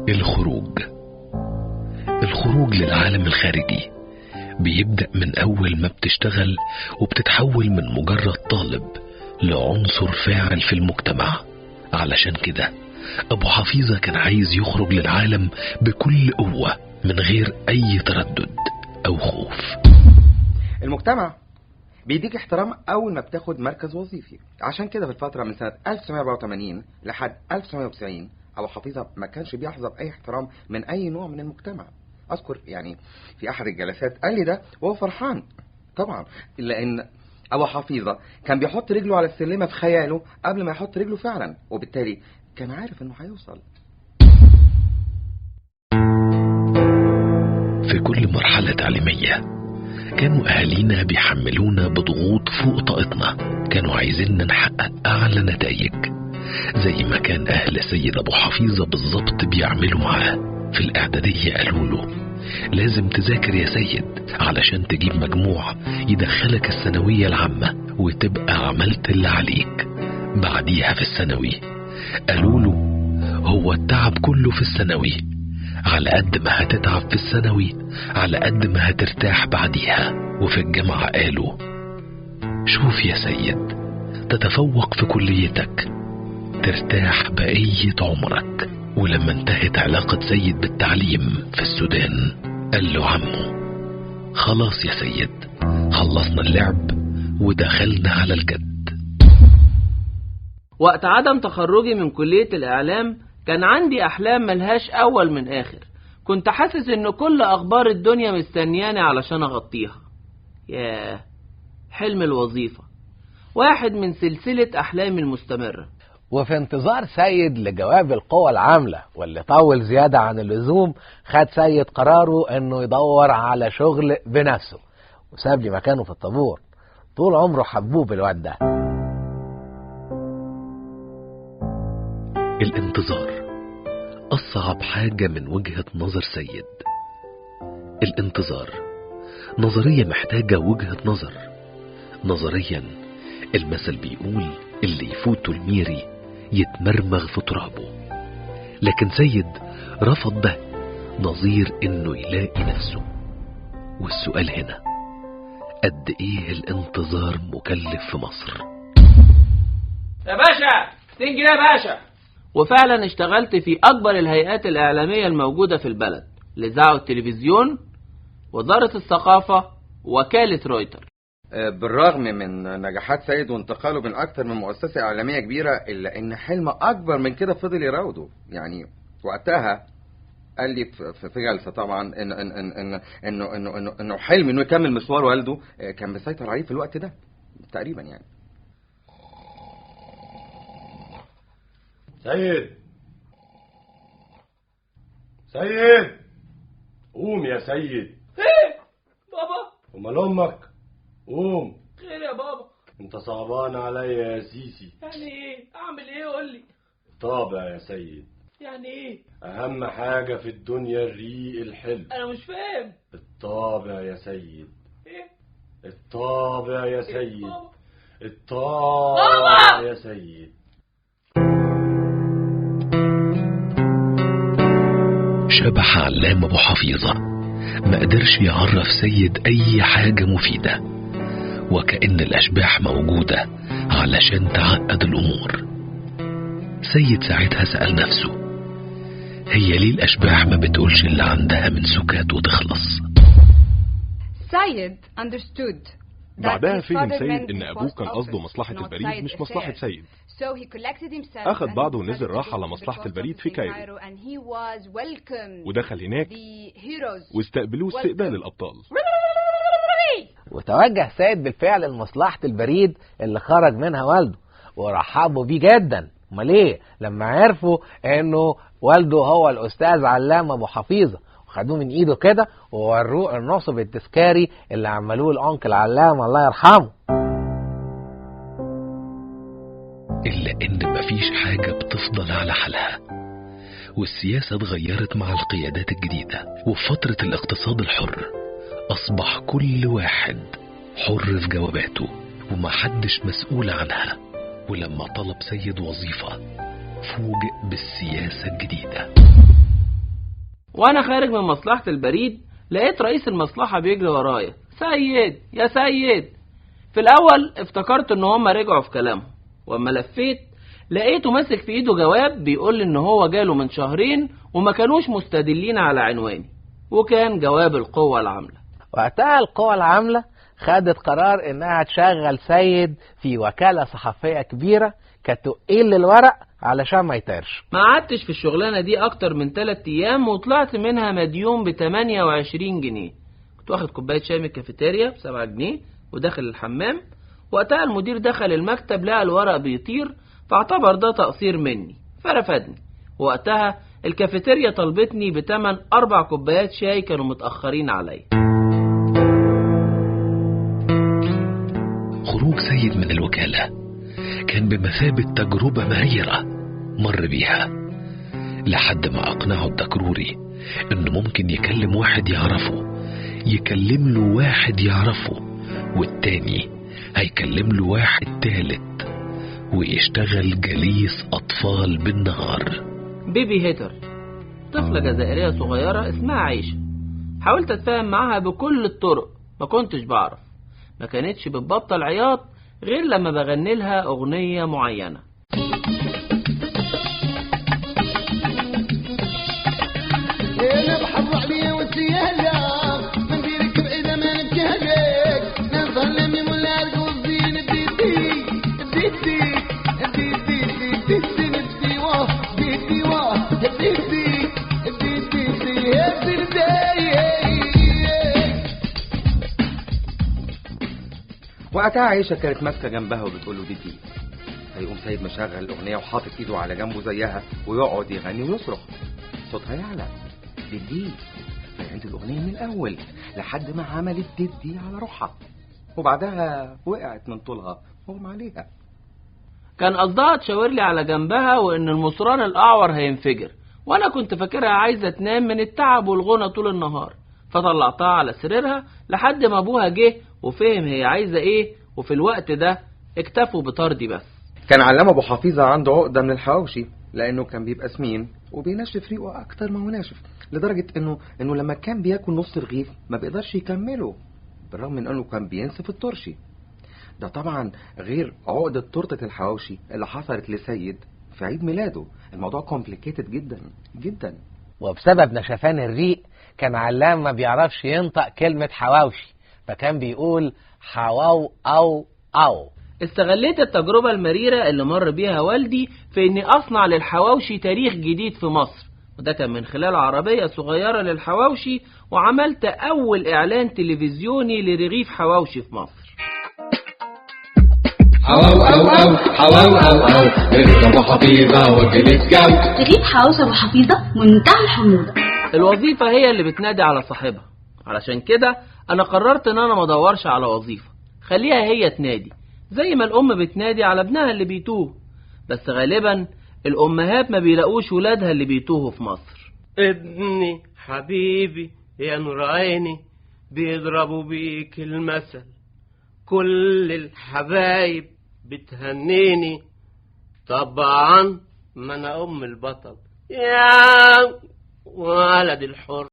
الخروج، الخروج للعالم الخارجي بيبدأ من أول ما بتشتغل وبتتحول من مجرد طالب لعنصر فاعل في المجتمع. علشان كده أبو حفيظة كان عايز يخرج للعالم بكل قوة من غير أي تردد أو خوف. المجتمع بيديك احترام أول ما بتاخد مركز وظيفي. عشان كده في الفترة من سنة 1984 لحد 1990 أبو حفيظة ما كانش بيحظى بأي احترام من أي نوع من المجتمع. أذكر يعني في أحد الجلسات قال لي ده وهو فرحان طبعا، لأن أبو حفيظة كان بيحط رجله على السلمة في خياله قبل ما يحط رجله فعلا، وبالتالي كان عارف إنه هيوصل. في كل مرحلة تعليمية كانوا أهالينا بيحملونا بضغوط فوق طاقتنا، كانوا عايزيننا نحقق أعلى نتائج زي ما كان أهل سيد أبو حفيظة بالظبط بيعملوا معاه. في الإعدادية قالوا له لازم تذاكر يا سيد علشان تجيب مجموع يدخلك الثانوية العامة وتبقى عملت اللي عليك. بعديها في الثانوي قالوا له هو التعب كله في الثانوي، على قد ما هتتعب في الثانوي على قد ما هترتاح بعديها. وفي الجامعة قالوا شوف يا سيد، تتفوق في كليتك ترتاح بقية عمرك. ولما انتهت علاقة سيد بالتعليم في السودان قال له عمه خلاص يا سيد، خلصنا اللعب ودخلنا على الجد. وقت عدم تخرجي من كلية الإعلام كان عندي أحلام ملهاش أول من آخر. كنت حاسس إن كل أخبار الدنيا مستنياني علشان أغطيها. ياه، حلم الوظيفة واحد من سلسلة أحلامي المستمرة. وفي انتظار سيد لجواب القوى العاملة واللي طول زيادة عن اللزوم، خد سيد قراره انه يدور على شغل بنفسه وساب لي مكانه في الطابور. طول عمره حبوب الواد ده. الانتظار أصعب حاجة من وجهة نظر سيد. الانتظار نظرية محتاجة وجهة نظر. نظريا المثل بيقول اللي يفوته الميري يتمرمغ في ترابه، لكن سيد رفض ده نظير انه يلاقي نفسه. والسؤال هنا قد ايه الانتظار مكلف في مصر؟ يا باشا 2 جنيه يا باشا. وفعلا اشتغلت في اكبر الهيئات الاعلامية الموجودة في البلد، الإذاعة والتلفزيون، وزارة الثقافة، وكالة رويتر. بالرغم من نجاحات سيد وانتقاله من أكثر من مؤسسة إعلامية كبيرة، إلا إن حلم أكبر من كده فضل يراوده. يعني وقتها قال لي في جلسة طبعا إن إن إن إن إنه إنه إنه إنه حلم إنه يكمل مشوار والده كان مسيطر عليه في الوقت ده تقريبا. يعني سيد، سيد قوم يا سيد. إيه بابا؟ أمال أمك؟ قوم. خير يا بابا؟ انت صعبان عليا يا سيسي. يعني ايه؟ اعمل ايه قول لي؟ طابع يا سيد. يعني ايه؟ اهم حاجة في الدنيا الريق الحلو. انا مش فاهم. الطابع يا سيد. ايه؟ الطابع يا سيد. الطابع يا سيد. شبح علام ابو حفيظة ما قدرش يعرف سيد اي حاجة مفيدة، وكأن الأشباح موجودة علشان تعقد الأمور. سيد ساعتها سأل نفسه هي ليه الأشباح ما بتقولش اللي عندها من سكات وتخلص؟ سيد understood. بعدها فهم سيد إن أبوه كان قصده مصلحة البريد مش مصلحة سيد. أخذ بعضه ونزل راح على مصلحة البريد في كايرو، ودخل هناك واستقبلوه استقبال الأبطال. وتوجه سيد بالفعل لمصلحة البريد اللي خرج منها والده، ورحبوا بيه جدا. امال ايه لما عرفوا انه والده هو الاستاذ علام ابو حفيظة، وخدوه من ايده كده ووروه النصب التذكاري اللي عملوه الانكل علام الله يرحمه. الا ان مفيش حاجة بتفضل على حالها، والسياسة اتغيرت مع القيادات الجديدة، وفي فترة الاقتصاد الحر أصبح كل واحد حر في جواباته ومحدش مسؤول عنها. ولما طلب سيد وظيفة فوجئ بالسياسة الجديدة. وأنا خارج من مصلحة البريد لقيت رئيس المصلحة بيجري ورايا، سيد يا سيد. في الأول افتكرت إن هما رجعوا في كلامهم، وأما لفيت لقيته ماسك في إيده جواب بيقول إن هو جاله من شهرين وما كانوش مستدلين على عنواني، وكان جواب القوة العاملة. وقتها القوة العاملة خدت قرار إنها تشغل سيد في وكالة صحفية كبيرة كتقيل للورق علشان ما يطيرش. ما قعدتش في الشغلانة دي أكتر من 3 أيام وطلعت منها مديون ب 28 جنيه. كنت واخد كوباية شاي من الكافيتيريا ب 7 جنيه وداخل الحمام. وقتها المدير دخل المكتب لقى الورق بيطير، فاعتبر ده تقصير مني فرفدني. وقتها الكافيتيريا طلبتني بتمن 4 كوبايات شاي كانوا متأخرين عليا. خروج سيد من الوكالة كان بمثابة تجربة مهيرة مر بيها، لحد ما أقنعه الدكروري إنه ممكن يكلم واحد يعرفه، يكلم له واحد يعرفه، والتاني هيكلم له واحد تالت، ويشتغل جليس أطفال بالنهار. بيبي هيتر، طفلة جزائرية صغيرة اسمها عيشة. حاولت أتفاهم معاها بكل الطرق، ما كنتش بعرف. ما كانتش بتبطل عياط غير لما بغني لها أغنية معينة. وقتها عيشة كانت ماسكة جنبها وبتقول له ديدي. هيقوم سيد مشغل الأغنية وحاطط إيده على جنبه زيها ويقعد يغني ويصرخ، صوتها يعلى ديدي. فيعيد الأغنية من الأول لحد ما عملت ديدي على روحها، وبعدها وقعت من طولها وهم عليها. كان قصدها تشاور لي على جنبها وإن المصران الأعور هينفجر، وأنا كنت فاكرها عايزة تنام من التعب والغنى طول النهار، فطلعتها على سريرها لحد ما أبوها جه وفهم هي عايزة إيه، وفي الوقت ده اكتفوا بطردي بس. كان علام أبو حفيظة عنده عقدة من الحواوشي، لأنه كان بيبقى سمين وبينشف ريقه أكتر ما هو ناشف، لدرجة إنه لما كان بياكل نص رغيف ما بيقدرش يكمله، بالرغم من إنه كان بينسف الترشي. ده طبعا غير عقدة تورتة الحواوشي اللي حصلت لسيد في عيد ميلاده. الموضوع complicated جدا جدا. وبسبب نشفان الريق كان علام ما بيعرفش ينطق كلمة حواوشي، فكان بيقول حواو أو أو. استغليت التجربة المريرة اللي مر بيها والدي في اني اصنع للحواوشي تاريخ جديد في مصر، وده كان من خلال عربية صغيرة للحواوشي، وعملت اول اعلان تلفزيوني لرغيف حواوشي في مصر. حواو أو أو حواو أو أو رغيف أبو حفيظة وكل الجو. رغيف حواوشي أبو حفيظة منتهى الحموضة. الوظيفة هي اللي بتنادي على صاحبها، علشان كده أنا قررت إن أنا ما أدورش على وظيفة، خليها هي تنادي زي ما الأم بتنادي على ابنها اللي بيتوه. بس غالبا الأمهات ما بيلاقوش ولادها اللي بيتوهوا في مصر. ابني حبيبي يا نور عيني بيضربوا بيك المثل، كل الحبايب بتهنيني، طبعا ما انا ام البطل يا ولد الحر.